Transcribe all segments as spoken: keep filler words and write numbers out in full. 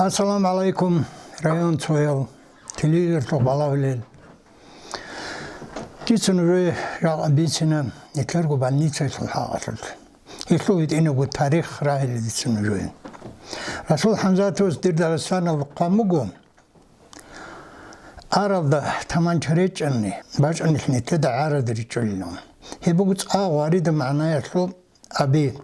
Ассаламу гӀалайкум, район цоял, телевизорлъухъ балагьулел. Дица нужее жакъа бицина Гитлерго больницаялъул хӀакъалъулъ. Гьелъул гьитӀинабго тарих рагьила дица нужее. Расул ХӀамзатовас дир Дагъистаналда хъван буго, аралда таманча речӀчӀани, бачӀунелъ нилъеда гӀараде ричӀчӀулилан. Гьеб буго цӀакъ гъварида магӀнаялъул аби.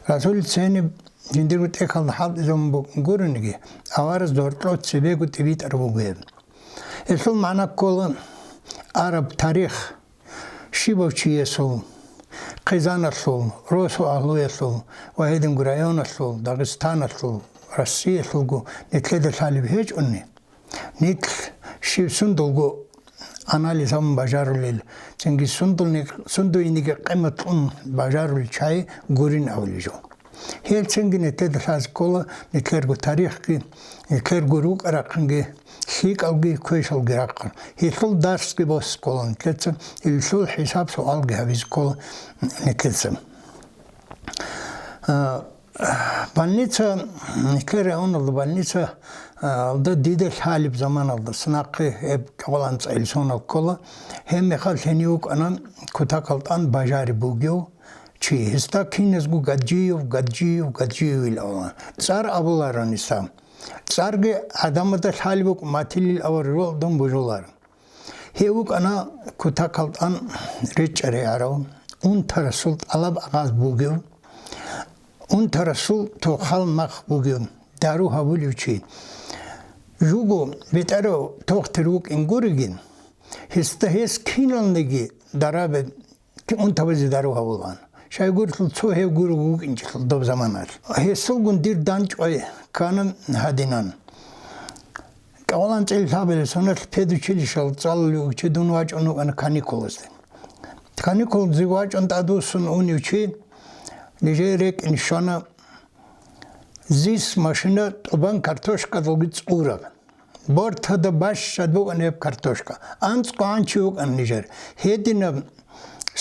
Расул цениб жиндирго тӀехьалда хӀалтӀизабун букӀун гурониги, авараз гьоркьов цебего тӀибитӀараб буго гьеб. Гьелъул магӀна ккола араб тарих, щибав чиясул, хъизаналъул, росу агьлуялъул ва гьединго районалъул, Дагъистаналъул, Россиялъулго нилъеда лъалеб гьечӀони, нилъ щиб сундулго анализ гьабун бажарулел, цинги сундулни-, сундуйниги къимат кьун бажарулел чагӀи гурин абулеб жо. Гьелцинги нилъеда лъазе ккола нилъерго тарихги, нилъерго рукӀа-рахъинги, лъикӀалги квешалги рахъун. Гьелъул дарсги босе ккола нилъеца, гьелъул хӀисаб-суалги гьабизе ккола нилъеца. А, больница, нилъер районалда больница, а, алда дида лъалеб заманалда, нахъе гьеб кӀикъоялда анцӀила сонал ккола, гьеб мехалъ гьенив вукӀана кутакалда тӀад бажариб бугев чи, гьесда киназго Гаджиев, Гаджиев, Гаджиев илан цӀар абуларан гьесда. ЦӀарги гӀадамазда лъалеб букӀун, Матилил авараг ролдон божуларан. Гьев вукӀана кутакалда тӀад речӀчӀарай гӀарав, унтарасул тӀалаб агъаз бугев, унтарасул тохал мах бугев, дару гьабулев чи. Жуго бетӀерав тохтир вукӀин гуригин, гьесда гьес киналниги дарабе унтабазе дару гьавулаан. Щайгурелъул цо гьев гурого вукӀинчӀелъул доб заманалъ. Гьесулгун дир дандчӀвай ккана гьадинан. КӀикъоялда анцӀила лъабилеб соналъ педучилищалда цӀалулев чи дун вачӀун вукӀана каникулазде. Каникулазе вачӀун тӀадвуссун унев чи нижее рекӀин щвана, ЗИС машина тӀубан картошкадалги цӀураб. Бортада бащад букӀана гьеб картошка. АнцӀго гьанчи вукӀана нижер. Гьединаб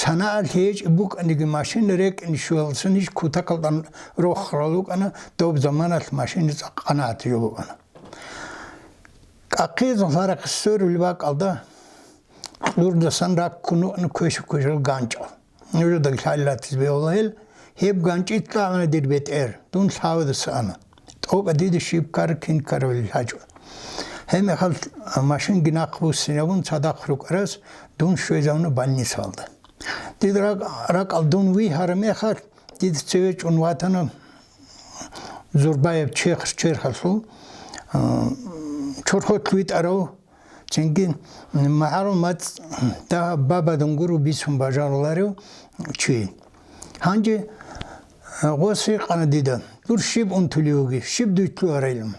санагӀалъи гьечӀеб букӀаниги машина рекӀин щвелалдасан ниж кутакалда тӀад рохарал рукӀана, доб заманалъ машина цӀакъ къанагӀат жо букӀана. КӀахъизул гьарахъ сверулеб бакӀалда кьурдасан раккун вукӀана квеша-квешал ганчӀал. Нужеда лъалеб ратизе бегьула гьел, гьеб ганчӀи кьуна дир бетӀер, дун лъабазе ана. ТӀокӀаб дида щиб ккараб, кин ккарабали лъачӀо. Гьеб мехалъ машинаги нахъ буссинабун цадахъ рукӀарас дун щвезавуна больницалда. Дида ракӀ-, ракӀалда дун вигьараб мехалъ, дида цеве чӀун ватана Зурбаяб черх-, черхалъул, а, чорхолъ витӀарав, цинги магӀарул мацӀ дагьаб бабадун гуро бицун бажаруларев чи. Гьанже, а, гъос гьикъана дида: «Дур щиб унтулев вугев, щиб дуй лъугьарайилан?»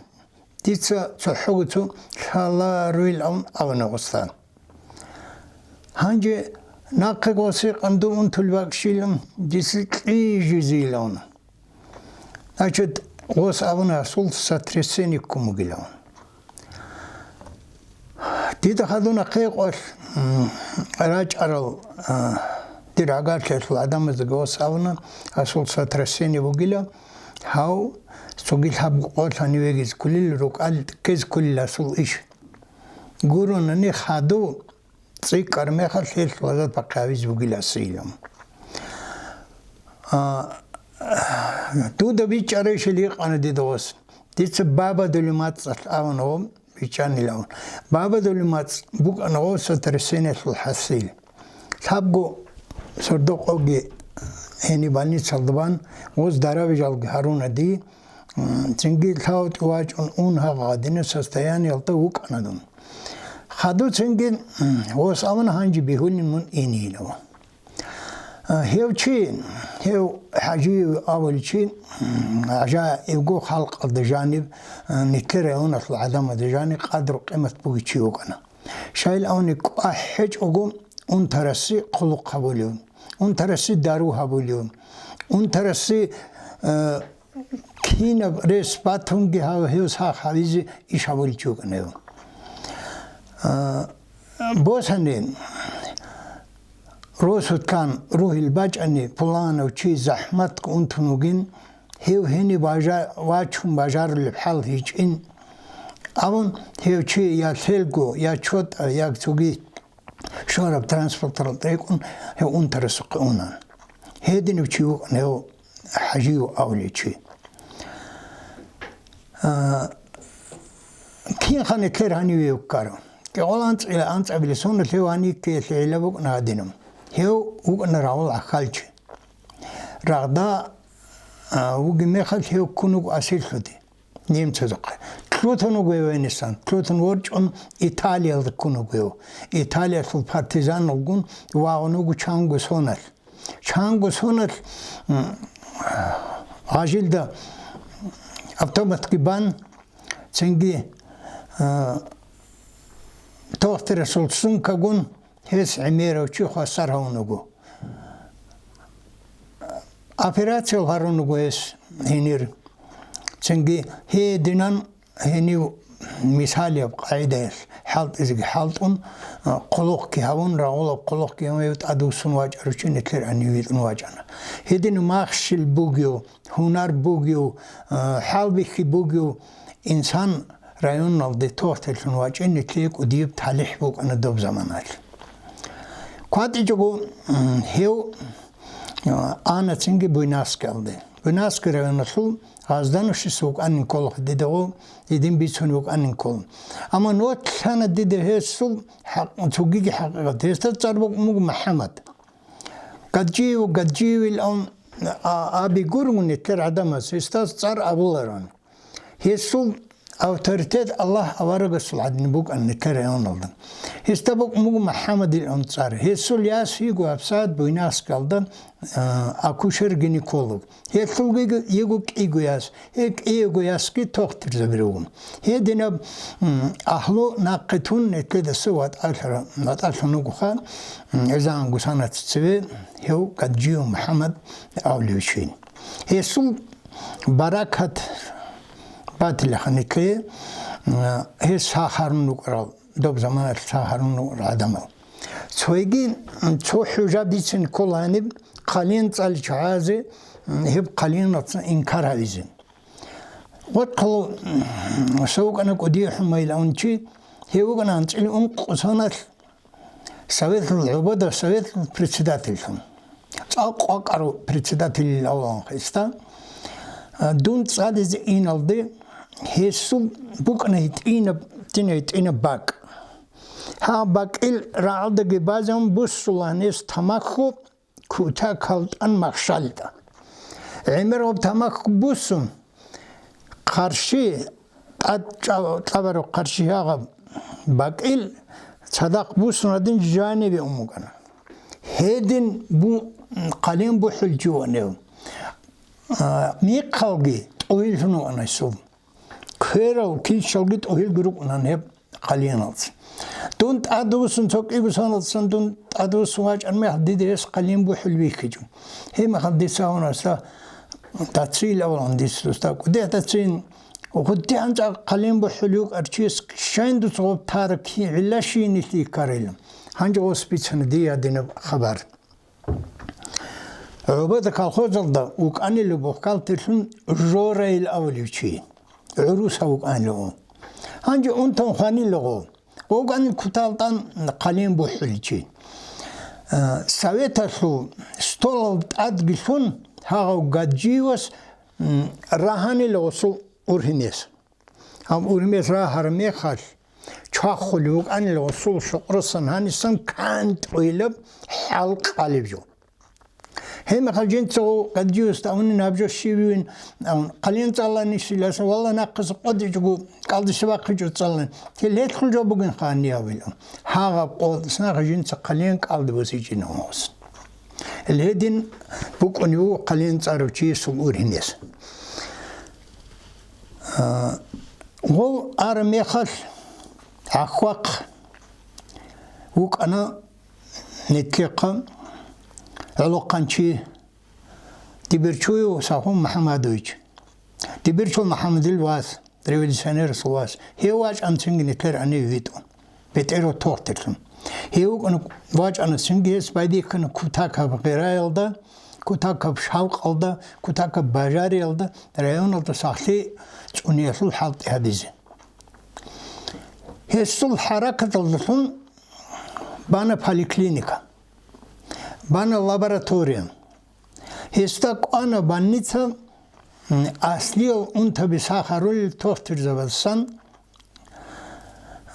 Дица цохӀого цо лъаларуйилан абуна гъосда. Гьанже нахъе гъос гьикъана дун унтулеб бакӀ щибилан, дица кьижизейилан. Значит, гъос абуна гьасул сотрясение ккун бугилан. Дида хадуна хъекъолъ, м, рачӀарал, а, дир гӀагарлъиялъул гӀадамазда гъос абуна гьасул сотрясение бугила, гьав цоги лъабго къо лъанивегиз кколил, рукӀал ккез кколил гьасул иш. Гуронани хадув цӀикӀкӀар мехалъ гьелъ лазат бахъи гьавизе бугила асилан. А, дуда бичӀчӀарайищ гьикъана дида гъос. Дица бабадулеб мацӀалъ абуна гъо бичӀчӀанилан. Бабадулеб мацӀ букӀана гъо сотрясениялъул хӀасил. Лъабго сордо-къоги гьениб больницалда бан, гъоз дараби жалги гьаруна дие, м, цинги лъавутӀи вачӀун ун гьагъа гьадинаб состояниялда вукӀана дун. Хадув цинги, м, гъос абуна гьанже бегьулин мун инейилан. А, гьев чи, гьев ХӀажиев абулев чи, м, гӀажаибго халкъалда жаниб, а, нилъер районалъул гӀадамазда жаниб къадру-къимат бугев чи вукӀана. Щайилан абуни кӀвахӀ гьечӀого унтарасе хъулухъ гьабулев, унтарасе дару гьабулев, унтарасе, э, кинаб рес батунги гьав-, гьев сах гьавизе иш гьабулев чи вукӀана гьев. Э, босани, росулъан ругьил бачӀани, пуланав чи захӀматго унтун вугин, гьев гьениб бажа-, вачун бажарулеб хӀал гьечӀин абун, гьев чи я лъелго, я чотӀа, я цоги щвараб транспорталда рекӀун гьев унтарасухъе унан. Гьединав чи вукӀана гьев ХӀажиев абулев чи. А, кинха нилъер гьаниве вуккаро? КӀикъоялда анцӀила-, анцӀабилеб соналъ гьев гьаниве ккеялъе гӀилла букӀана гьадинаб. Гьев вукӀана рагъул гӀахьалчи. Рагъда, а, вугеб мехалъ гьев ккун вуго асирлъуде немцазухъе. Лъутун вуго гьев гьенисан, лъутун ворчӀун Италиялда ккун вуго гьев. Италиялъул партизаналгун вагъун вуго чанго соналъ. Чанго соналъ, м, гъажилда автоматги бан, цинги, а, тохтирасул сумкагун гьес гӀемерав чи хвасар гьавун вуго. Операция гьарун вуго гьес гьенир. Цинги гьединан гьенив мисалияб къагӀидаялъ хӀалтӀизеги хӀалтӀун, а, хъулухъги гьавун, рагъулаб хъулухъги гьавун, гьев тӀадвуссун вачӀарав чи нилъер гьанив витӀун вачӀана. Гьедин махщел бугев, гьунар бугев, а, хӀалбихьи бугев инсан районалде тохтеллъун вачӀин нилъее кӀудияб талихӀ букӀана доб заманалъ. КватӀичӀого, м, гьев, а, ана цинги Буйнакскиялде. Буйнакский районалъул Гъазданов щис вукӀанин ккола дида гъо, гьедин бицун вукӀанин ккола. Амма нолъана дида гьесул хӀакъ-, цогиги хӀакъикъат. Гьесда цӀар букӀун буго МухӀаммад. Гаджиев, Гаджиевилан а-, аби гурони нилъер гӀадамаз, гьесда цӀар абуларан. Гьесул авторитет Аллагь аварагасул гӀадин букӀана нилъер районалда. Гьесда букӀун буго МухӀаммадилан цӀар. Гьесул яс йиго гьабсагӀат Буйнакскиялда, а, акушер-гинеколог. Гьелъулги йиго кӀиго яс. Гьел кӀиего ясги тохтирзаби руго. Гьединаб, м, агьлу нахъе тун нилъедаса ватӀалъара-, ватӀалъун вугоха, м, гӀезегӀан гусанаца цеве гьев Гаджиев МухӀаммад абулев чи. Гьесул баракат батилаха нилъее, м, гьес сахарун рукӀарал, доб заманалъ сахарун рукӀарал гӀадамал. Цоги, м, цо хӀужа бицин ккола гьаниб хъалин цӀаличӀого гӀазе, м, гьеб хъалиналъ инкар гьабизе. Ватхъал, м, савукӀана кӀудияв ХӀумайил авун чи, гьев вукӀана анцӀила ункъо соналъ Советлъул гӀубада, Советлъул председательлъун. ЦӀакъ къвакӀарав председателил авлалан хиста. А, дун цӀализе иналде гьесул букӀана гьитӀинаб, дина гьитӀинаб бакӀ. Гьаб бакӀил рагӀалдаги базегӀан буссула гьес тамахьу кутакалда тӀан махщалда. ГӀемер гъаб тамахьу буссун, хъарщи, тӀад чӀа-, кьабараб хъарщи гьагъаб бакӀил цадахъ буссун гьадин жанибе ун букӀана. Гьедин бу-, хъалин бухӀулев чи вукӀана гьев. А, михъалги тӀугьиллъун вукӀана гьесул. Кверал килщалги тӀугьилги рукӀунан гьеб хъалиналъ. Дун тӀадвуссун, цо кӀиго соналдасан дун тӀадвуссун вачӀараб мехалъ дида гьес хъалин бухӀулев вихьичӀо. Гьеб мехалъ дица гьанасда дацил авлан дица досда кӀудияб дацин, гъудди гьанчӀа хъалин бухӀулев вукӀарав чияс щайин дуца гъоб тараб кин гӀилла щиниги ккарила. Гьанже гъос бицана дие гьадинаб хабар. ГӀубада колхозалда вукӀанила бухгалтерлъун Жорайил авулев чи. ГӀурусав вукӀанила. Гьанже унтун хванила гъов. ВукӀанила кутакалда тӀан хъалин бухӀулев чи. Э, советалъул столалда тӀадги лъун, гьагъав Гаджиевас, м, рагьанила гъосул ургьимес. Гьаб ургьимес рагьараб мехалъ, чвахулев вукӀанила гъосул шукърасан гьанисан кантӀуйилаб хӀал къалеб жо. Гьеб мехалъ жинца гъов Гаджиевасда абунин гьаб жо щиб вугин, абун, хъалин цӀаланищиласа, валла, нахъаса къотӀичӀого кӀалдиса бахъичӀо цӀалан. Гьелъул жо бугин ханияв вилан. Гьагъаб къотӀас нахъа жинца хъалин кӀалдиб босичӀин гьавас. Гьедин букӀунев вуго хъалин цӀарав чиясул ургьимес. А, гъов араб мехалъ гӀахьвахъ вукӀана нилъехъа гӀолохъанчи Дибирчуев Сафун МухӀамадович. Дибирчул МухӀамадил вас, революционерасул вас. Гьев вачӀана цинги нилъер гьанив витӀун, бетӀерав тохтерлъун. Гьев вукӀана, вачӀана цинги, гьес байбихьана кутакаб гъираялда, кутакаб шавкъалда, кутакаб бажариялда, районалда сахлъи цӀуниялъул хӀалтӀи гьабизе. Гьесул хӀаракаталдалъун бана поликлиника, бана лаборатория. Гьесда кӀвана больница, м, аслиял унтаби сахарулел тохтирзабасан,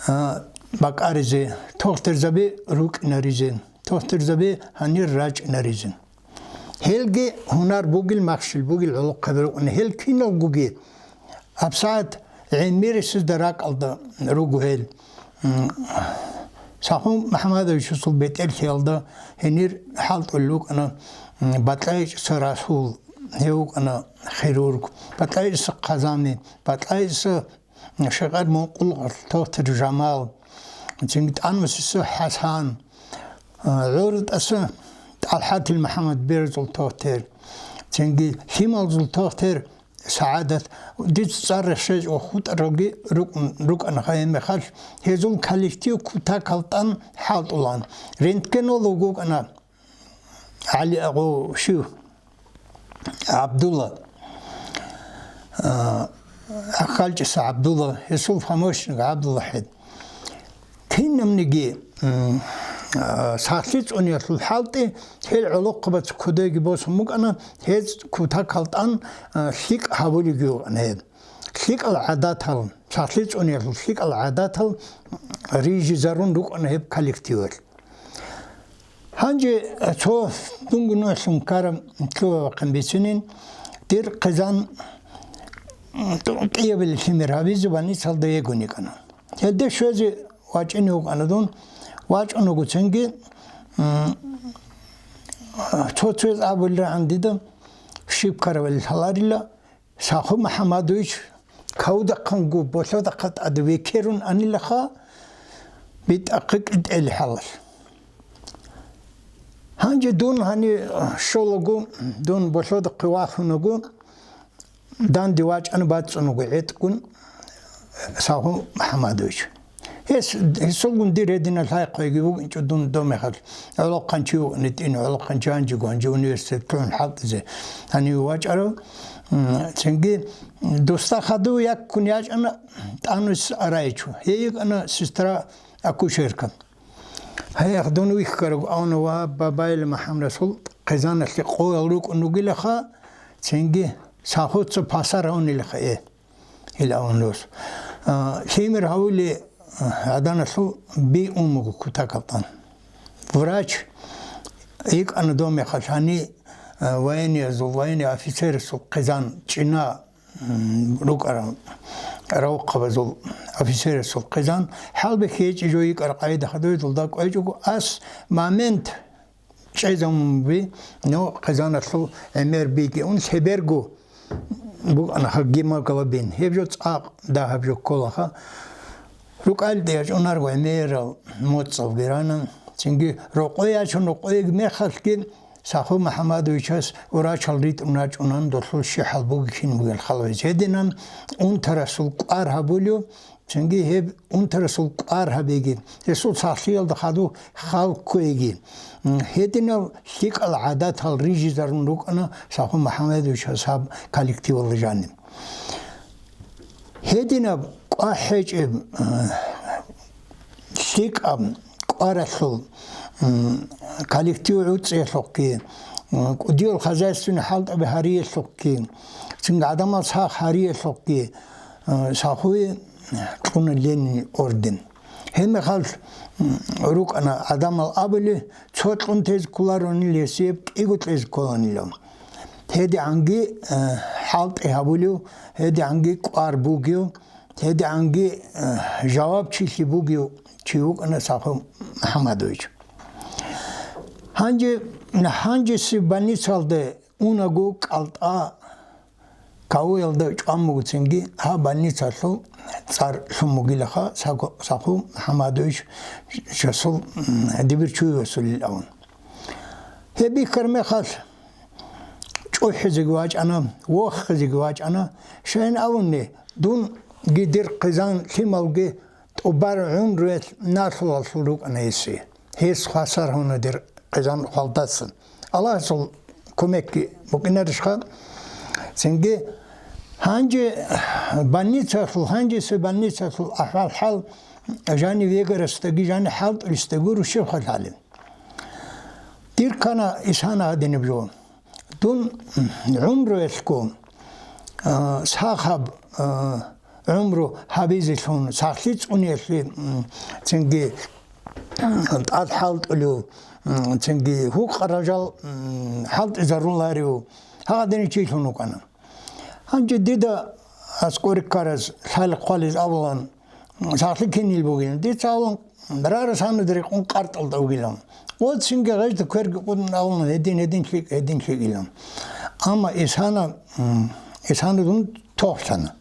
а, бакӀаризе, тохтирзаби рукӀинаризе, тохтирзаби гьанир рачӀинаризе. Гьелги гьунар бугел, махщел бугел гӀолохъаби рукӀана. Гьел киналгоги гьабсагӀат гӀемерисезда ракӀалда руго гьел. М, Сахун МухӀамадовичасул бетӀерлъиялда гьенир хӀалтӀулел рукӀана, м, БатӀлайичӀса Расул, гьев вукӀана хирург, БатӀлайичӀса Хъазани, БатӀлайичӀса Шакъар Мункъулгъал тохтир Жамал, цинги ТӀанусиса ХӀасан, а, ГӀуртӀаса ТӀалхӀатил МухӀаммад берзул тохтир, цинги лъималзул тохтир СагӀадат, дица цӀар рехсечӀого хутӀаралги рукӀун-, рукӀана гьеб мехалъ, гьезул коллектив кутакалда тӀан хӀалтӀулаан. Рентгенолог вукӀана ГӀали агъо щив? ГӀабдулла. А, ХӀахалчӀиса ГӀабдулла, гьесул помощник ГӀабдулла хӀед. Кинабниги, м, а, сахлъи цӀуниялъул хӀалтӀи, гьел гӀолохъабаца кодеги босун букӀана, гьез кутакалда тӀан, а, лъикӀ гьабулеги вукӀана гьеб. ЛъикӀал гӀадатал, сахлъи цӀуниялъул лъикӀал гӀадатал рижизарун рукӀана гьеб коллективалъ. Гьанже цо дунго нугӀлъун ккараб лъугьа-вахъин бицинин, дир хъизан кӀиябили лъимер гьабизе больницалда йигун йикӀана. Гьелде щвезе вачӀине вукӀана дун, вачӀун вугоцинги, м, цо-цояз абулеб рагӀан дида, щиб ккарабали лъаларила, Саху МухӀамадович кавудахъанго болъодахъа тӀаде векерун анилаха, битӀахъе кӀитӀел хӀалалъ. Гьанже дун гьанив щолаго, дун болъодахъе вахунаго, данде вачӀана бацӀцӀунаго гӀетӀгун Саху МухӀамадович. Гьес, гьесулгун дир гьединал лъай-хъвайги вугинчӀо дун доб мехалъ. ГӀолохъанчи вукӀана гьитӀин, гӀолохъанчи гьанжего, гьанже университет лъугӀун хӀалтӀизе гьанив вачӀарав. М, цинги досда хадув яккун ячӀана ТӀанус Араичу. Гьей йикӀана сестра-акушерка. Гьей, дун вихьарав авна ва Бабаил МухӀаммад Расул хъизаналъе къоял рукӀун ругилаха, цинги Сахуца пасар гьавнилаха, э. Ил авун рос. А, лъимер гьавули, а, гӀаданалъул би ун буго кутакалда тӀан. Врач йикӀана доб мехалъ гьани, а, военниязул, военный офицерасул хъизан чӀина, м, рукӀарал раухъабазул офицерасул хъизан, хӀалбихьи гьечӀеб жо йикӀараб къагӀида хадуб дулда кӀвечӀого, ас момент чӀезамун би, ну, хъизаналъул гӀемер биги ун лъеберго букӀана гьаб гемоглобин. Гьеб жо цӀакъ дагьаб жо кколаха. РукӀалде ячӀунарго гӀемерал моцӀалги рана. Цинги рокъой ячун, рокъойги мехалъги Саху МухӀамадовичас врачал ритӀун рачӀунан, долъул щихӀал бугеб кин бугел халавизе гьединан, унтарасул кӀвар гьабулев, цинги гьеб унтарасул кӀвар гьабиги, гьесул сахлъиялда хадув хал кквеги. Гьединал лъикӀал гӀадатал рижизарун рукӀана Саху МухӀамадовичас гьаб коллективалда жаниб. Гьединаб кӀвахӀечӀеб, э, лъикӀаб кӀваралъул, м, коллектив гӀуцӀиялъухъги, м, кӀудиял хозяйственный хӀалтӀаби гьариялъухъги, цинги гӀадамал сах гьариялъухъги, э, Сахуе кьуна Ленин орден. Гьеб мехалъ, м, рукӀана гӀадамал абули, цо кьун тезе кколаронила гьесие, кӀиго кьезе кколанила. ГьедигӀанги, э, хӀалтӀи гьабулев, гьедигӀанги кӀвар бугев, гьедигӀанги, э, жавабчилъи бугев чи вукӀана Саху МухӀамадович. Гьанже, гьанжеси больницалде унаго, КӀалтӀа кавуялда чӀван бугоцинги, гьаб больницалъул цӀар лъун бугилаха Саху, Саху МухӀамадович Шасул, м, Дибирчуевасулил авун. Гьеб бихьар мехалъ, чӀухӀизеги вачӀана, вохизеги вачӀана, щайин абуни, дунги дир хъизан лъималги тӀубар гӀумруялъ налъулалъул рукӀана гьесие. Гьес хвасар гьуна дир хъизан хвалдасан. Аллагьасул кумекги букӀинарищха? Цинги гьанже больницалъул, гьанжеса больницалъул ахӀвал-хӀал жани вегарасдаги, жани хӀалтӀулесдаги гуро щиб хал гьалеб. Дир ккана Исана гьадинаб жо. Дун гӀумруялъго, а, сахаб, а, гӀумру гьабизелъун, сахлъи цӀуниялъе, м, цинги, м, тӀад хӀалтӀулев, м, цинги гьукъа-ражал, м, хӀалтӀизаруларев гьагъадинав чилъун вукӀана. Гьанже дида аскӀоре ккараз лъалихъ хъвализ абулан, сахлъи кинил бугилан. Дица абулан, рарас гьанад рекъон къартӀалда вугилан. Ва цинги гъезда кверги кӀудун абулан, гьедин, гьедин лъикӀ, гьедин лъикӀилан. Амма Исана, м, Исана дун тохлъана.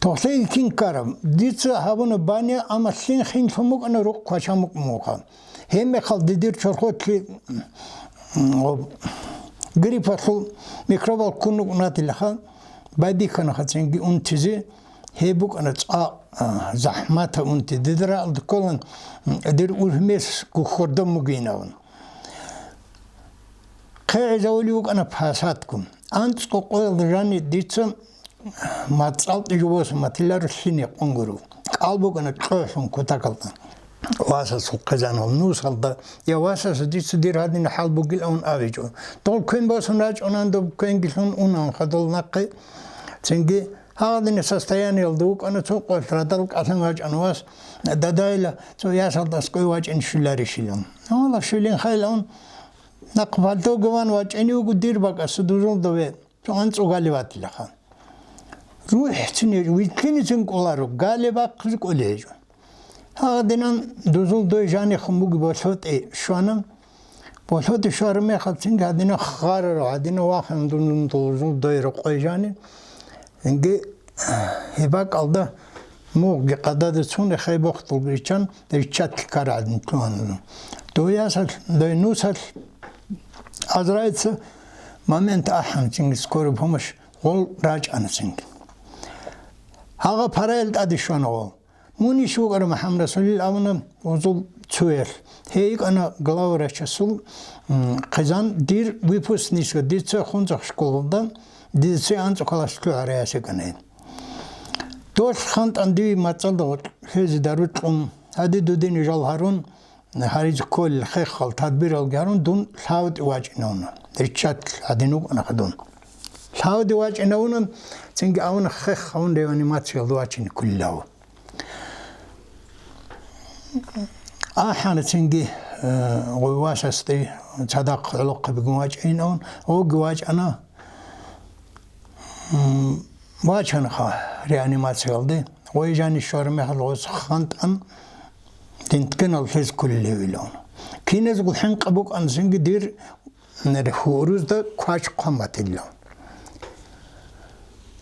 Тохлъиги кин ккараб? Дица гьабуна бания, амма лъин хинлъун букӀана, рукъ квачан букӀун бугоха. Гьебмехалда дир чорхолъи, м, гриппалъул микробал ккун вукӀунатилаха, байбихьанаха цинги унтизе, гьеб букӀана цӀакъ, а, захӀматаб унти. Дида рагӀалда кколан, м, дир ургьмес гухьордаб мугинавун. ХъегӀизавулев вукӀана пасатго. АнцӀго къоялда жани дица мацӀалде жо босун батиларо лъине къунгуру. КӀал букӀана чӀолъун кутакалда. Васасул хъизанал нусалда, я васаса дица дир гьадин хӀал бугилан абичӀо. Дол квен босун рачӀунан доб квенгилъун унан хадал нахъе. Цинги гьагъадин состояниялда вукӀана цо къоялъ радал кӀалъан вачӀана вас, дадайла цо ясалда аскӀой вачӀин щуларищилан. Гьала щулин хайлаун, нахъ пальтоги ван вачӀине вуго дир бакӀаса дузулда ве. Цо анцӀго гали ватилаха. РухӀцин гьечӀо, вилълъиницин кӀоларо, гали бахъизе кӀолей гьечӀо. Гьадинан дузул дой жанихъун буги болъотӀе щвана. БолъотӀе щвараб мехалцин гьадинан хъараро, гьадинан вахъин дун дузул дой рокъой жани. Инги гьеб бакӀалда мугъги къадада цун хай бохтулги риччан, риччат ккара гьадин лъугьана. Дой ясалъ, дой нусалъ Азраилца момент ахӀана цинги, скорая помощь гъол рачӀана цинги. Гьагъа параил тӀаде щвана гъол. Мун иш вукӀара МухӀаммад Расулил абуна гъозул цоялъ. Гьей йикӀана главврачасул, м, хъизан, дир выпускничка, дица хунзахъ школалда, дица анцӀго класс лъугӀарай ясикӀана гьеб. Долъ хантӀан дие мацӀалда гъоркь лъезе дару кьун, гьади дудин жал гьарун, гьаризе кколел хехал тадбиралги гьарун, дун лъавде вачӀинавуна. Риччат гьадин вукӀана хадун. Лъавде вачӀинавуна, цинги авуна хех авун реанимациялда вачине кколилав. АхӀана цинги, э, гъой васасде цадахъ гӀолохъабигун вачӀинавун, гъоги вачӀана. М, вачанаха реанимациялде, гъой жанис щвараб мехалда гъос хантӀан рентгенал лъез кколел гьевилан. Киназго хӀинкъи букӀана цинги дир гьурузда квач хъван батилан.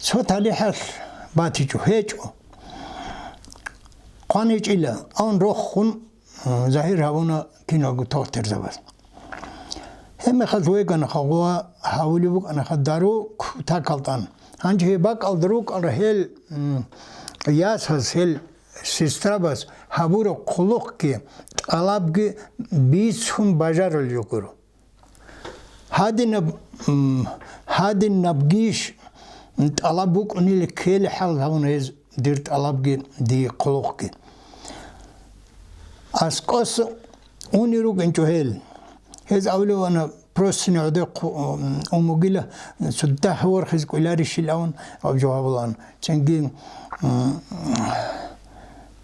Цо талихӀалъ батичӀо, гьечӀо. Хъван гьечӀила, авун рохун, м, загьир гьабуна киналго тохтирзабаз. Гьебмехалъ вегана хагъула гьавулеб букӀана хаддару кутакалтан. Гьанже гьеб бакӀалда рукӀара гьел, м, ясаз, гьел сестрабаз гьабураб хъулухъги тӀалабги бицун бажарулел руго. Гьадинаб, м, гьадинабгищ тӀалаб букӀунел ккелехӀал гьавуна гьез дир тӀалабги, дие хъулухъги. АскӀоса унел рукӀинчӀо гьел. Гьез авлевана простыня гӀодехъ, м, умугила, цо дагь ворхизе кӀвеларищилан аб жавабулан. Цинги, м,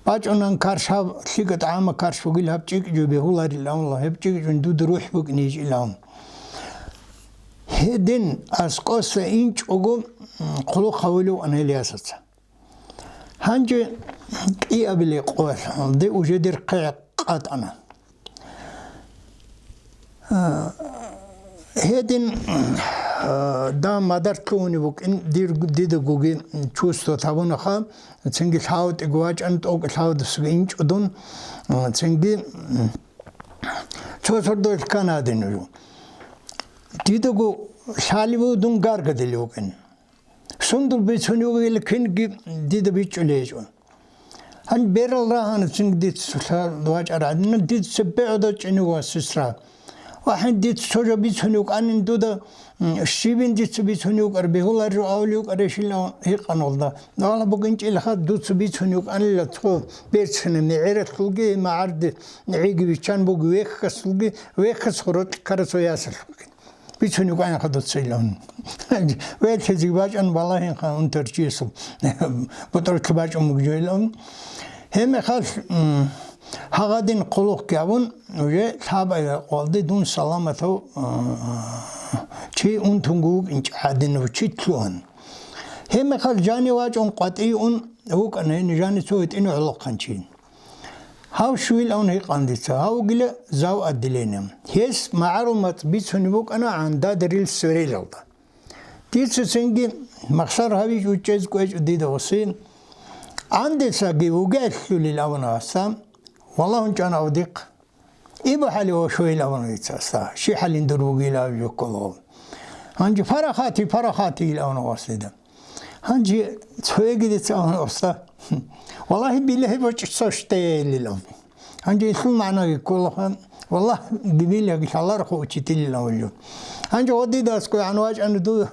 бачӀунан карш гьаб, лъикӀа тӀагӀама карш бугил гьаб чӀикӀчӀун бегьуларилан, гьеб чӀикӀчӀун дуда рухӀ букӀинищилан. Гьедин аскӀоса инчӀого, м, хъулухъ гьавулев ана Ильясаца. Гьанже кӀиабилеб къоялъ, де уже дир хъегӀ къатӀана. А, гьедин, а, да, мадар лъугьунеб букӀин, дир, дидагоги чувство табунаха, цинги лъавутӀиго вачӀан, тӀокӀ лъавудасаги инчӀо дун, а, цинги, м, цо сордоялъ ккана гьадин жо. Дидаго лъалеб буго дун гаргадулев вукӀин. Сундул бицунев вугила кинги дида бичӀчӀулей гьечӀо. Гьаниб берал рагьана цинги дица лъа-, вачӀар гӀадина, дица цебе гӀодов чӀинев ва сестра. ВахӀин, дица цо жо бицунев вукӀанин дуда, м, щибин дица бицунев вукӀар, бегьулар жо авлев вукӀарищилан гьикъан гьалда. Вала, бугинчӀелха, дуца бицунев вукӀанила цо берцина мегӀералъулги, магӀарде гӀиги виччан буго вехьасулги, вехьас гъоркь ккарасул ясалъулги. Бицунев вукӀанин хадуцайилан. Велъезе бачӀун балагьинха унтарчиясул. БутӀрулъ бачӀун бугжойилан. Гьеб мехалъ, м, гьагъадин хъулухъги абун, уже лъабай къвалде дун саламатав, а, чи унтунго вукӀинчӀ гӀадинав чи лъугьан. Гьеб мехалъ жани вачӀун къватӀив ун вукӀана, гьениб жани цо гьитӀинав гӀолохъанчи. Гьав щуйилан гьикъан дица, гьав вугила зав. Отделение. Гьес магӀарул мацӀ бицунеб букӀана ГӀандада рил сверилалда. Дица цинги махсар гьавичӀо, чӀезе кӀвечӀо дида гъосин. ГӀандисаги вугелъулил абуна гьасда, валагьун чӀана авдихъ. Ибухьали ва щойил абуна дица гьасда, щихӀалин дур вугила аб жокколгъо. Гьанже парахати, парахати ил абуна гъос дида. Гьанже цояги дица абуна гъосда, валагьи, билегьи бочӀи цо штейилилан. Гьанже илъул магӀнаги кколаха, валагь, гибил яги лъалархъо учителилан вулев. Гьанже гъодидасго гӀан вачӀана ду-,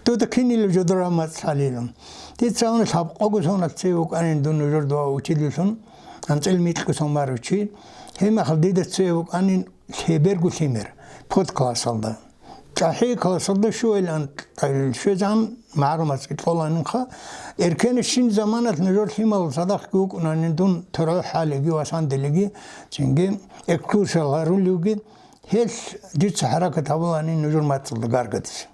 дуда кинила жодора мацӀ лъалилан. Дица гьуна лъабкъого соналъ цеве вукӀанин дун нужер дова учителлъун, анцӀил микьго сон барав чи. Гьеб мехалъ дида цеве вукӀанин лъеберго лъимер, подклассалда. ЧӀахӀи классалда щуайилан, щвезан магӀарул мацӀги кьоланинха. Эркенищин заманалъ нужер лъимал цадахъги вукӀунанин дун торгӀо хӀалиги ва санделиги, цинги экскурсиял гьарулевги, гьелъ дица хӀаракат гьабуланин нужер мацӀалда гаргадизе.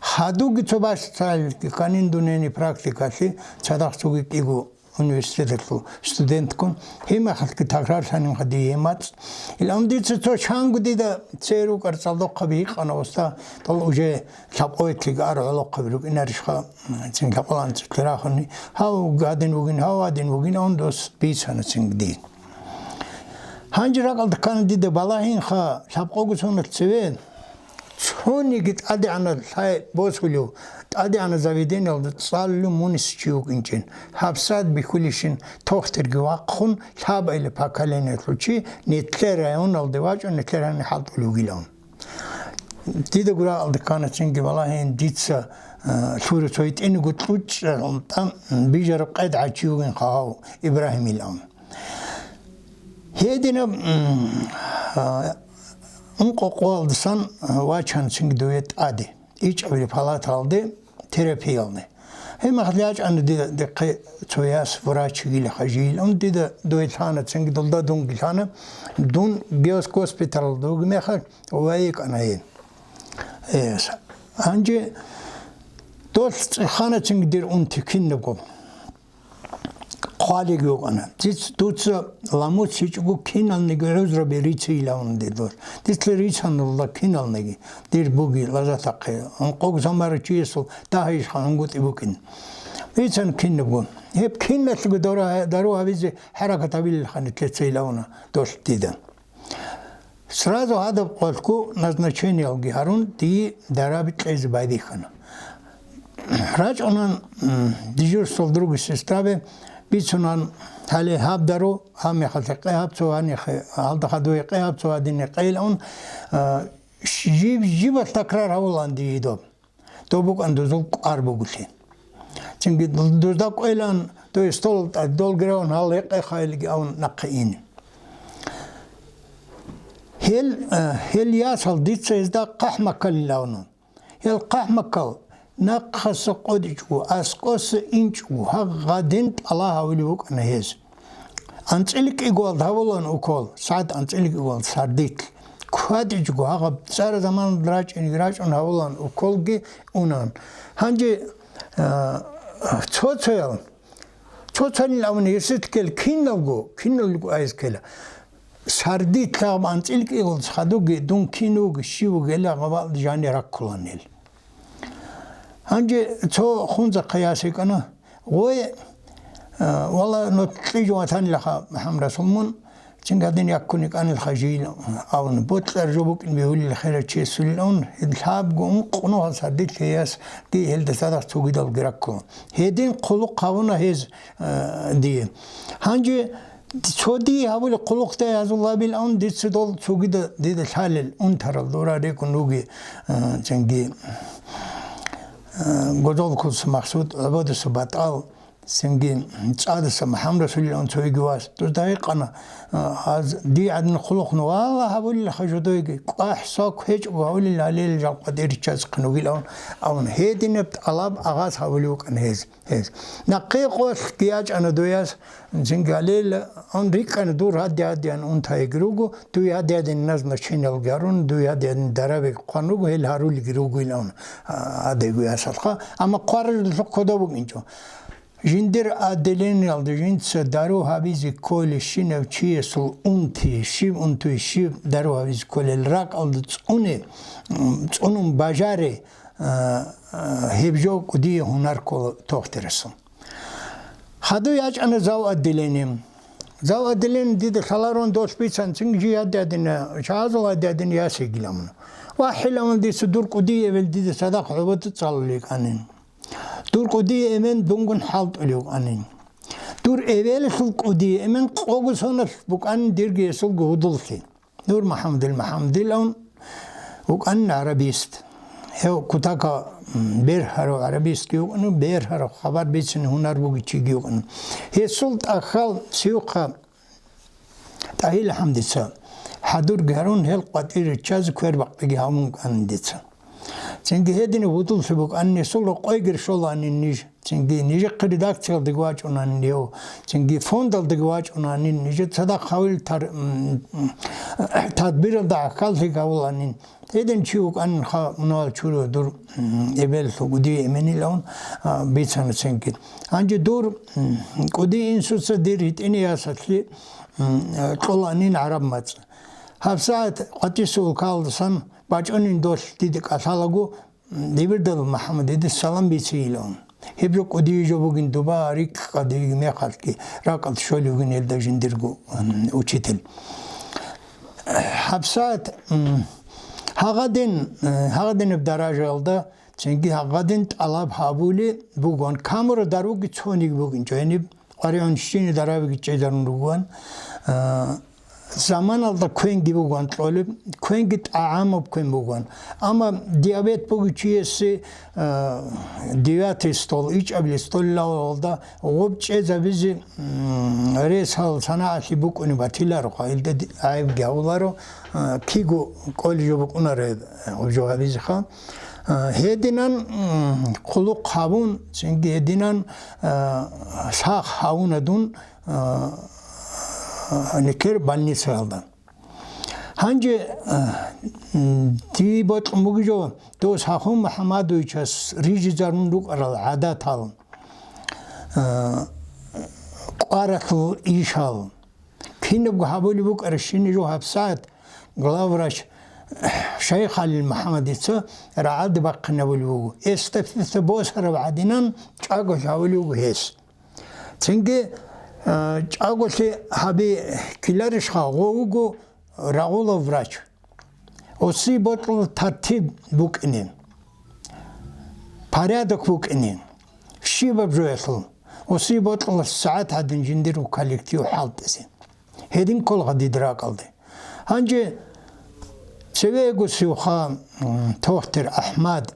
Хадуги цо бащдалги кканин дунени практикалъе цадахъ цоги кӀиго университеталъул студенткун, гьеб мехалъги такрарлъанин хадие гьеб мацӀ. Илан дица цо чанго дида церу карцӀалдохъаби гьикъана, уста, тал уже лъабкъоялъги ар гӀолохъаби рукӀинарищха, цин лъабкъоялда анцӀила рахуни, гьав гьадин вугин, гьав гьадин вугин, ан дос бицана цинги дие. Гьанже ракӀалда ккана дида балагьинха лъабкъого соналъ цеве, цониги тӀадегӀанав лъай босулев, тӀадегӀанав заведениялда цӀалулев мунис чи вукӀинчӀин, гьабсагӀат бихьулищин тохтирги вахъун, лъабайилаб поколениялъул чи Нилъер районалде вачӀун, Нилъер гьаниб хӀалтӀулев вугилан. Дида гурагьалда ккана цинги балагьин дица, а, лъура цо гьитӀинего кьучӀрагӀун тӀам бижараб къед гӀачи вугин хъагьав Ибрагьимилан. Гьединаб, м, а, ункъо къоялдасан, а, вачана цинги дове тӀаде, ичӀабилеб палаталде, терапиялде. Гьеб мехалъ ячӀана дида дихъе цо яс врач гила хажил. Ун дида дой лъана, цинги дулда дунги лъана. Дун госгоспиталалда вуги мехалъ вайикӀана гьел. Эс. Гьанже долъ цӀехана цинги дир унти кинабго. Хъвалиги вукӀана. Диц-, дуца ламуцичӀого киналниги гӀузраби рицейилавун дир долъ. Дицлъи рицанула киналниги, дир буги лажалъахъе. Ункъого самара чиясул дагьа ишха гӀунгутӀи букӀин. Бицан кинабго. Гьеб киналъго дора-, дару гьабизе хӀаракат гьабилелха нилъецайилавуна долъ дида. Сразу гьадаб къолъго назначениялги гьарун, дие дараби кьезе байбихьана. РачӀунан, м, дежурствол другой сестрабе бицунан, гьале гьаб дару, гьаб мехалъе къе гьаб цо гьанихъе, гьалда хадуе къе гьаб цо гьадине къейилан, а, жиб-жибалъ такрар гьавулан дие доб. Доб букӀан дузул кӀвар бугулъи. Цинги дузда кӀвелан, дой стол тӀад долгирав гьал гьекъехъайилги авун нахъе ини. Гьел, э, гьел ясал дица гьезда хъахӀмаккалилавун. Гьел хъахӀмаккал нахъаса къотӀичӀого, аскӀоса инчӀого, гьагъадин тӀала гьавулев вукӀана гьез. АнцӀила кӀиголда гьавулан укол, сагӀат анцӀила кӀиголда сардилъ. КватӀичӀого гьагъаб цӀар заманалда рачӀинги рачӀун гьавулан уколги унан. Гьанже, а, цо-цоял, цо-цоял авни гьесет ккел киналго, киналго айс ккела. Сардилъ гьагъаб анцӀила кӀиголда хадуги, дун кин вуги, щив вугила гьабал жани раккулан гьел. Гьанже цо хунзахъа яс йикӀана. Гъой, а, вала, нутлъи жо ватанилаха, МухӀаммад Расул, мун, цинги гьадин яккун йикӀанилха жийилан, авун, бокьар жо букӀин бегьулил хирав чиясулилан, лъабго ункънугьал сардилъ гьесги гьелда цадахъ цогидалги раккула. Гьедин хъулухъ гьавуна гьез, а, дие. Гьанже Цо дие гьабулеб хъулухъ дие гьазулабилан дица дол цогида дида лъалел унтарал дора рекӀун руги, э, цинги, э, Гозолкулса Махсуд, ГӀубадаса БатӀал, цинги ЦӀадаса МухӀаммад Расулилан цойги вас. Дуда гьикъана, э, аз дие гӀадин хъулухъ ну, валла, гьабулелха жодойги, кӀвахӀ сок гьечӀого гьавулел гьалел жал къватӀир риччазехъин вугилан, авун гьединаб тӀалаб агъаз гьавулев вукӀана гьез. Гьез. Нахъе къолъги ячӀана дуяс, цинги гьалел, он рикӀкӀана дур гьади-гьадиан унтайги руго, дуй гьади-гьадин назначениялги гьарун, дуй гьади-гьадин дарабеги хъван руго, гьел гьарулги руго илан, а, гьадайгу ясалха. Амма хъваралъухъ кодоб букӀинчӀо. Жиндир отделениялда жинца дару гьабизе кколещинав чиясул унти, щиб унтуй, щиб дару гьабизе кколел ракӀалда цӀуне, м, цӀунун бажаре, а, а, гьеб жо кӀудияв гьунар ккола тохтирасул. Хадуй ячӀана зав отделение. Зав отделение дида лъаларун долъ бицан, цинги жи гьади-гьадин, чагӀазул гьади-гьадин яс йигиламуна. ВахӀилавун дица дур кӀудияв эбел дида цадахъ гӀубатӀ цӀалулей кӀанин. Дур кӀудияв эмен дунгун хӀалтӀулев кӀанин. Дур эбелалъул кӀудияв эмен къого соналъ букӀанин дирги гьесулго гьудуллъи. Нур МухӀаммадил МухӀаммадилан вукӀанин гӀарабист. Гьев кутака, м, бергьарав гӀарабистги вукӀана, бергьарав хабар бицине гьунар бугев чиги вукӀана. Гьесул тӀахьал сиухъа ТӀагьил ХӀамдица хӀадурги гьарун, гьел къватӀир риччазе квербакъиги гьавун вукӀанин дица. Цинги гьединаб гьудуллъи букӀанин, гьесул рокъойги рщоланин ниж. Цинги нижехъе редакциялдаги вачӀунанин гьев, цинги фондалдаги вачӀунанин, нижер цадахъ гьавил тар-, м, м, тадбиралда гӀахьаллъи гьавуланин. Гьедин чи вукӀанин ха мунагьал чурав дур, м, эбелалъул кӀудияв эменилан, а, бицана цинги. Гьанже дур, м, кӀудияв инсуца дир гьитӀинав ясалъе, м, кьоланин гӀараб мацӀ. ГьабсагӀат къватӀиса улкалдасан бачӀунин долъ дида кӀалъалаго, Дибирдал МухӀаммад дида салам бициилан. Гьеб жо кӀудияв жо бугин дуба рикӀкӀад йигин мехалъги, ракӀалда щолев вугин гьелда жиндирго, м, учитель. ГьабсагӀат, м, гьагъадин, э, гьагъадинаб даражаялда цинги гьагъадин тӀалаб гьабулеб бугоан, камураб даруги цониги бугин, гьениб къваригӀун щинида дарабиги чӀезарун ругоан, а, заманалда квенги бугоан кьолеб, квенги тӀагӀамаб квен бугоан. Амма диабет бугев чиясе, а, девятый стол, ичӀабилеб столалда гъоб чӀезабизе, м, ресал санагӀалъи букӀунеб батиларо, гьелда ди-, гӀайибги гьавуларо, а, киго кӀолеб жо букӀунаро гьеб, гьеб жо гьабизеха. А, гьединан, м, хъулухъ гьабун, цинги гьединан, а, сах гьавуна дун, а, а, нилъер больницаялда. Гьанже, а, м, дие бокьун бугеб жо, дос Хахун МухӀамадовичас рижизарун рукӀарал гӀадатал, а, кӀваралъул ишал, кинабго гьабулеб букӀарабщинаб жо гьабсагӀат главврач Шайхалил МухӀамадица рагӀалде бахъинабулеб буго. Эстафета босараб гӀадинан чӀаголъи гьабулеб буго гьес. Цинги, а, чӀаголъи гьаби ккеларищха, гъов вуго рагъулав врач. Оси бокьулеб тартиб букӀине, порядок букӀине, щибаб жоялъул, оси бокьулеб сагӀат гьадин жиндирго коллектив хӀалтӀизе. Гьедин ккола дида ракӀалде. Гьанже цевегосевха, м, тохтир АхӀмад,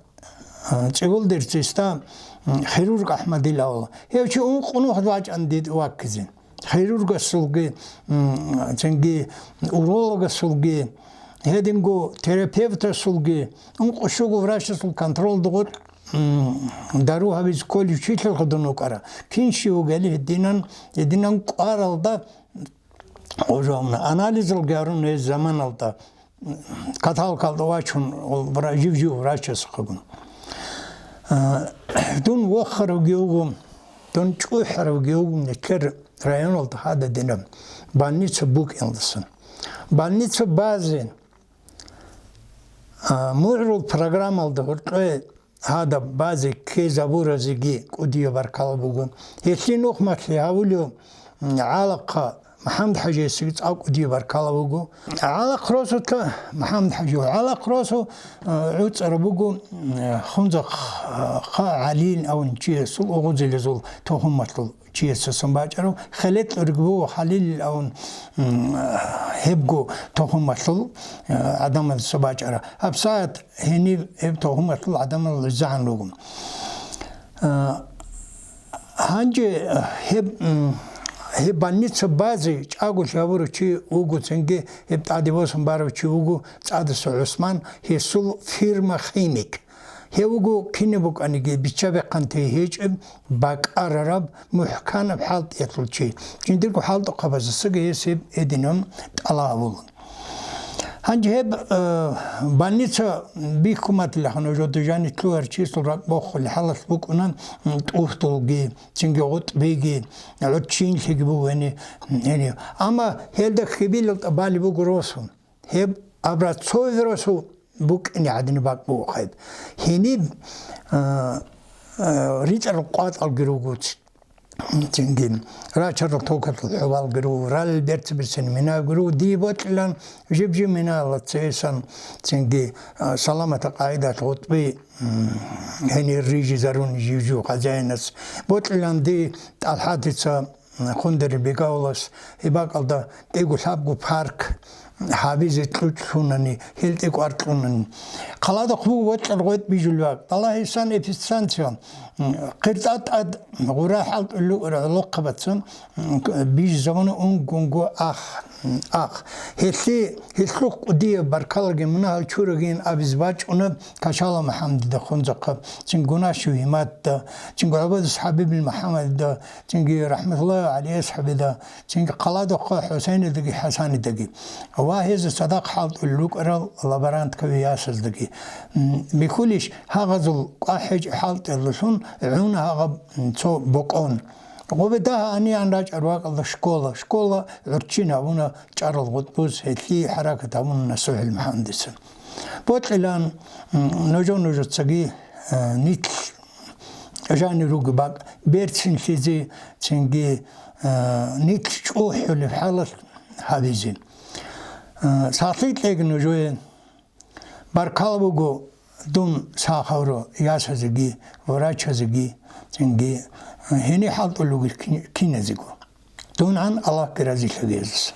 а, цӀивулдер цисда, м, хирург АхӀмадил авал. Гьев чи ункъ нух вачӀан дида ваккизе. Хирургасулги, м, цинги урологасулги, гьединго терапевтасулги, ункъо-щуго врачасул контролда гъоркь, м, дару гьабизе кколев чилъалха дун вукӀара. Кин щив вугели гьединан, гьединан кӀваралда, гъожална анализалги гьарун гьез заманалда, каталкалда вачун, вра-, жив-жив врачасухъагун. А, дун вохаравги вуго, дун чӀухӀаравги вуго, нилъер районалда гьада динаб больница букӀиналдасан. Больница базе, а, мугӀрул программалда гьоркьое гьадаб базе ккезабуразеги кӀудияб баркала буго. Гьелъие нухмалъи гьавулев, м, гӀалахъа МухӀаммад-хӀажиясеги цӀакъ кӀудияб баркала буго. ГӀалахъ росулъа, МухӀаммад-хӀажи, гӀалахъ росу, а, гӀуцӀараб буго, м, Хунзахъа ГӀалиин авун чиясул угъузилазул тухумалъул чиясасан бачӀарав, хелетӀурги буго Халил авун, м, гьебго тохумалъул, э, гӀадамаздаса бачӀарав. ГьабсагӀат гьениб гьеб тохумалъул гӀадамал ризагӀан руго. Э, гьанже гьеб, м, гьеб больница базе чӀаголъи гьабурав чи вуго, цинги гьеб тӀаде босун барав чи вуго ЦӀадаса ГӀусман, гьесул фирма «Химик». Гьев вуго кинаб букӀаниги бичча-бихъанте гьечӀеб, бакӀарараб, мухӀканаб хӀалтӀиялъул чи. Жиндирго хӀалтӀухъабаздасаги гьес гьеб гьединаб тӀалаб гьабула. Гьанже гьеб, э, больница бихьун батилаха, нужеда жаниб лъугьарав чиясул ракӀ бохулеб хӀалалъ букӀуна, м, тӀухьдулги, цинги гъутӀбиги, гӀурччинлъиги буго гьениб, гьениб. Амма гьелда хьибилалда балеб буго росу. Гьеб образцовый росу букӀине гӀадин бакӀ буго гьеб. Гьениб, а, а, рицӀарал къватӀалги руго, цинги рачарал токалъул хӀубалги руго, ралел берцин-берцин минаги руго. Дие бокьилан жиб-жиб минаялда цесан, цинги, а, саламатаб къагӀидалъ гъутӀби, м, гьенир рижизарун жив-жив хозяинас. Бокьилан дие ТӀалхӀатица Хундери Бегавулас гьеб бакӀалда кӀиго-лъабго парк гьабизе кьучӀ лъунани, гьел тӀекӀвар кьунани. Хъаладахъ буго бокьараб гъветӀ бижулеб бакӀ. Аллагьисан эпидстанция, м, къиртӀа тӀад гъура хӀалтӀулел рукӀарал гӀолохъабаца, м, бижизабуна унго-унго ах, м, ах. Гьелъи-, гьелъухъ кӀудияб баркалаги мунагьал чурагийин абизе бачӀуна Кашала МухӀамадида Хунзахъа, цинги Гунашев ГӀимадда, цинги ГӀубадас ХӀабибил МухӀамадида, цинги РахӀматуллагьи ГӀали АсхӀабида, цинги Хъаладухъа ХӀусейнидаги ХӀасанидаги. Ва гьезда цадахъ хӀалтӀулел рукӀарал лаборанткаби ясаздаги. М, бихьулищ, гьагъазул кӀвахӀ гьечӀеб хӀалтӀиялдалъун гӀуна гьагъаб, м, цо бокӀон. Гъобе дагьа гьаниян рачӀараб бакӀалда школа. Школа гӀурччин гьабуна чӀарал гъутӀбуз, гьелъие хӀаракат гьабуна НасухӀил МухӀамадица. Бокьилан, м, нужер-нужецаги, э, нилъ жанир ругеб бакӀ берцинлъизе, цинги, э, нилъ чӀухӀулеб хӀалалъ гьабизе. Э, сахлъи кьеги нужее. Баркала буго дун сахавро ясазеги, врачазеги, цинги, э, гьенир хӀалтӀулел ругел кин-, киназего. ДунгӀан Аллагьги разилъаги гьезаса.